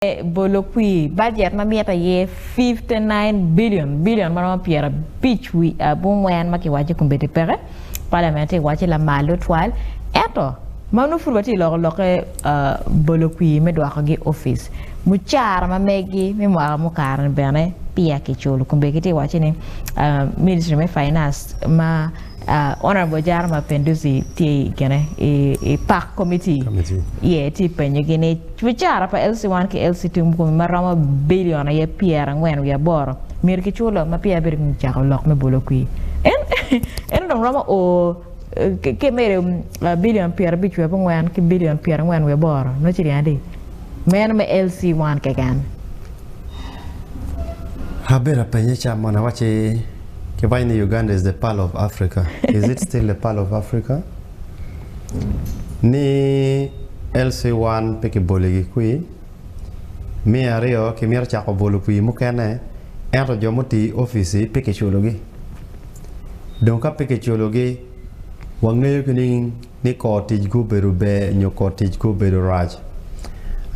Bolo kwir, Bajet ma mitte aye 59 billion, billion ma romo 50 wi abongwen ma kiwaco i kombeddi peke. Parliament tye ka wacci lamal tutwal. Ento, ma nongo pud watye ka loko lokke bolo kwir me dwokogi i opic, mucara ma meggi me mwaka mukato-ni bene peya kiculo. Kombeddi kitye ka wacci ni Ministry me Finance ma Honourable Jara Mapenduzi tye i kine i Park Committee iye tye penyogi ni mucara pa LC1 ki LC2 mukome ma romo billion aye 48 myero ki culo ma peya bedo ki cako lok me bolo kwir. En en dong romo o ki medo billion 54 ki billion 48 nongo ciling adi? Meno me LC1 keken. Abedo apenye ca moni awaci kiwaco ni Uganda is the pearl of Africa is it still the pearl of Africa? Ni LC1 pe kibolo igi kwir, me aryo kimito cako bolo kwir mukene ento jo mutiyo i opici pe kiculogi dong ka pe kiculogi wangeyo ki ni ni kor ticgi obedo ber nyo kor ticgi obedo rac.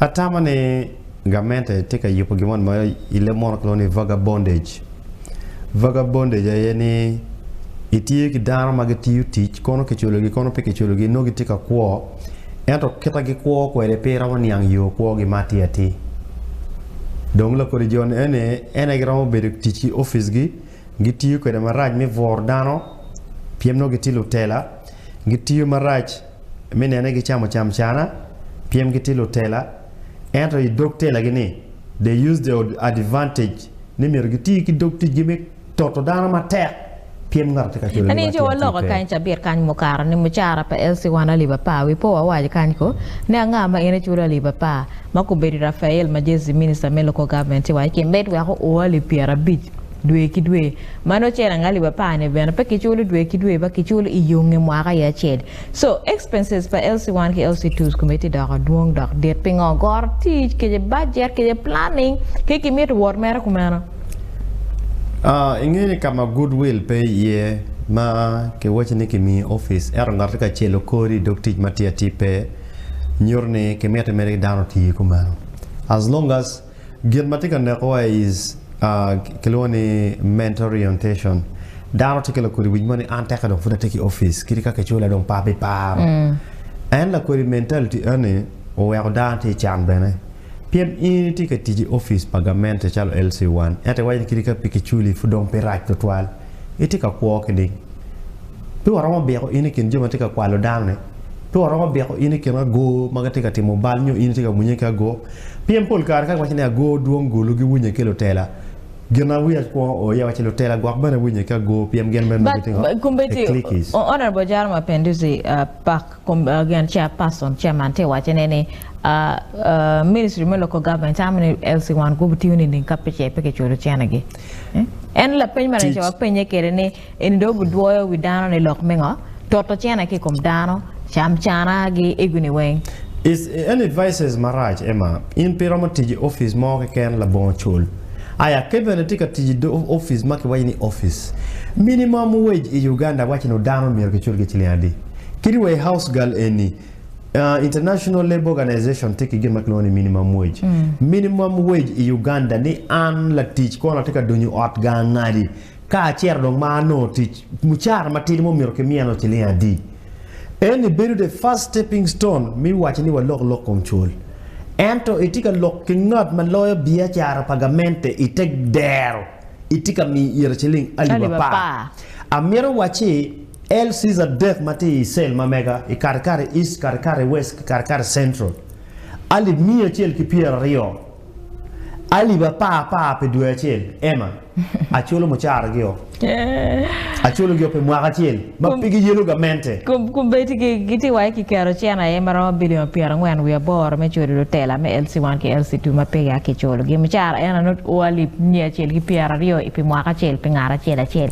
Atamo ni gamente tye ka yubo gin moni ma i leb munu kilwongo ni vagabondage. Vagabondage aye ni itye ki dano ma gitiyo tic kono kiculogi kono pe kiculogi nongo gitye ka kwo ento kit ma gikwo kwede pe iromo niang yo kwogi ma atir atir. Dong lakodi jo-ni eni en aye giromo bedo tic ki oficgi gitiyo kwede marac me bwuro dano pien nongo gitye lutela, gitiyo marac me nene gicamo camcana pien gitye lutela, ento i dog telagi-ni they use the advantage ni myero giti ki dog ticgi me toto dano matek pien ngat tye ka culo Ani ni co waloko pe. kany cabit kany mukato ni mucara pa LC wan alip apar wi po wawaco kany ko ni anga ma in iculo alip apar ma kombeddi Raphael Majezi minister me local government ci waco ki med wek oo alip 50 dwe ki dwe ma nongo cene alip apar ni bene pe kiculo dwe ki dwe ba kiculo i yo nge mwaka aye acel so expenses pa LC one ki LC two kome tye doko dwong dok dit pingo goro tic kece budget kece planning ki kimito wot mere kumeno. Inge ni ka ma good will pe iye ma kiwaci ni kimiyi opic ento ngat tye ka celo kori i dog tic ma tye atir pe nyuto ni kimiti mere ki dano otii kumeno as long as Gin ma tye ka nekowa is kilwongo ni mental orientation. Dano tye ki lakodi wic mo ni an teke dong pud atye ki opic kadi ka kicula dong pe abiparo. En lakodi mentality eni oweko dano tye i can bene. Pien in itye ka tic i opic pa gamente calo LC1 ento iwaco ni kadi ka pe kiculi pud dong pe rac tutwal. Itye ka kwo ki ding. Pe waromo biko in i kin jo ma tye ka kwalo dano-ni. Pe waromo biko in i kin ago ma gitye ka timo bal nyo in itye ka winye ki ago. Pien pol kare ka giwaco ni ago dwong gulu giwinye ki lutela, gin ma wiya kwongo o iye waci lutela gwok bene winye ki ago pien gin bene nongo But gitye ngo? kombeddi A cliquies. Honourable Jaro Mapenduzi pak gin chairperson chairman tye waco ne ni ministry me local government tamo ni LC one gubitiyo nining ka pe ce pe kiculo cene gi. En lapeny ma Tic. wa penye kwede ni Eni dong obidwoyo wi dano ni lok me ngo? Toto cene ki i kom dano, cam cana gi egu ni weng. Is any advices marac Emma, in pe iromo tic i office mo keken labongo cul. Aya ka bene itye ka tic i office ma kiwaco ni office minimum wage i Uganda waco ni dano myero kicul ki ciling adi? Kadi wa i house girl eni International Labour Organization tye ki gin ma kilwongo ni minimum wage. Minimum wage i Uganda ni an latic kono atye ka donyo i ot gang ngadi Ka acito dong ma anongo tic, mucara matidi mo myero kimiya nongo ciling adi? Eni bedo the first stepping stone me waco ni walok lok kom cul. Ento itye ka lok ki ngat ma loyo biacara pa gamente i te dero, itye ka miyo ite ciling alip apar. Amito wacci LCs adek ma tye i cell ma mega i Katikati East, Katikati West ki Katikati Central, alip 120. Alip apar apar pi dwe acel, Emma, aculo mucaragi-o. Aculogi-o pi mwaka acel ma pe giyelo gamente. Kombeddi gitye wa ki keto cene aye ma romo bilion 48 me culo lutela me LC1 ki LC2 ma peya kiculogi. Mucara en aye o alip 120 pi mwaka acel pi ngat acel acel.